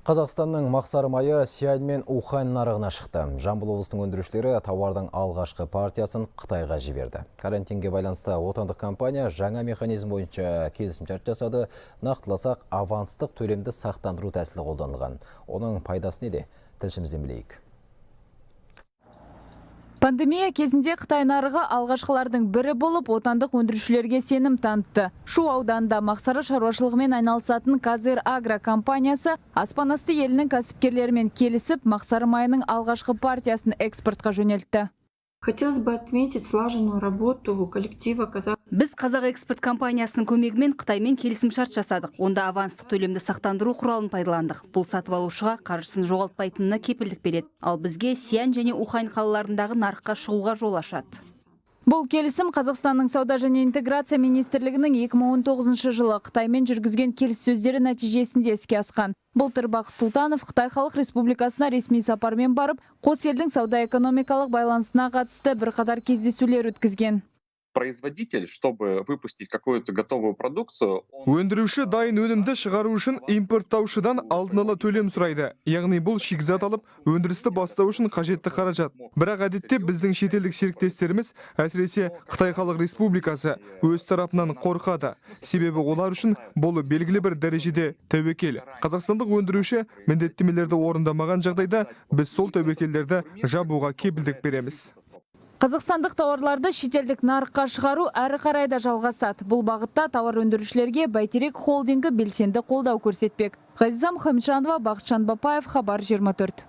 Қазақстанның мақсары майы Сиань мен Ухань нарығына шықты. Жамбыл облысының өндірушілері тауардың алғашқы партиясын Қытайға жіберді. Карантинге байланысты отандық компания жаңа механизм бойынша келісімшарт жасады. Нақтыласақ, аванстық төлемді сақтандыру тәсілі қолданылған. Оның пайдасы неде? Тілшімізден білейік. Пандемия кезінде Қытай нарығы алғашқылардың бірі болып отандық өндірушілерге сенім танытты. Шу ауданында мақсары шаруашылығымен айналысатын Казер Агро компаниясы аспан асты елінің кәсіпкерлерімен келісіп, мақсары майының алғашқы партиясын экспортқа жөнелтті. Хотелось бы отметить слаженную работу коллектива «Казах». Біз Қазақ экспорт компаниясының көмегімен Қытаймен келісімшарт жасадық. Онда аванстық төлемді сақтандыру құралын пайдаландық. Бұл сатып алушыға қаржысын жоғалтпайтынына кепілдік береді. Ал бізге Сиань және Ухань қалаларындағы нарыққа шығуға жол ашады. Бұл келісім Қазақстанның Сауда және интеграция министрлігінің 2019 жылы Қытаймен жүргізген келіссөздері нәтижесінде іске асқан. Былтыр Бақыт Сұлтанов Қытай Халық Республикасына ресми сапармен барып, қос елдің сауда-экономикалық байланысына қатысты бірқатар кездесулер өткізген. Производитель, чтобы выпустить какую-то готовую продукцию, он Өндіруші дайын өнімді шығару үшін импорттаушыдан алдын ала төлем сұрайды. Яғни бұл шикізат алып, өндірісті бастау үшін қажетті қаражат. Бірақ әдетте біздің шетелдік серіктестеріміз, әсіресе Қытай Халық Республикасы, өз тарапынан қорқады. Себебі олар үшін бұл белгілі бір дәрежеде тәуекел. Қазақстандық өндіруші міндеттемелерді орындамаған жағдайда, біз сол тәуекелдерді жабуға кепілдік береміз. Қазақстандық тауарларды шетелдік нарыққа шығару әрі қарай да жалғасады. Бұл бағытта тауар өндірушілерге Бәйтерек холдингі белсенді қолдау көрсетпек. Ғазиза Мұхамеджанова, Бақытжан Бапаев, Хабар 24.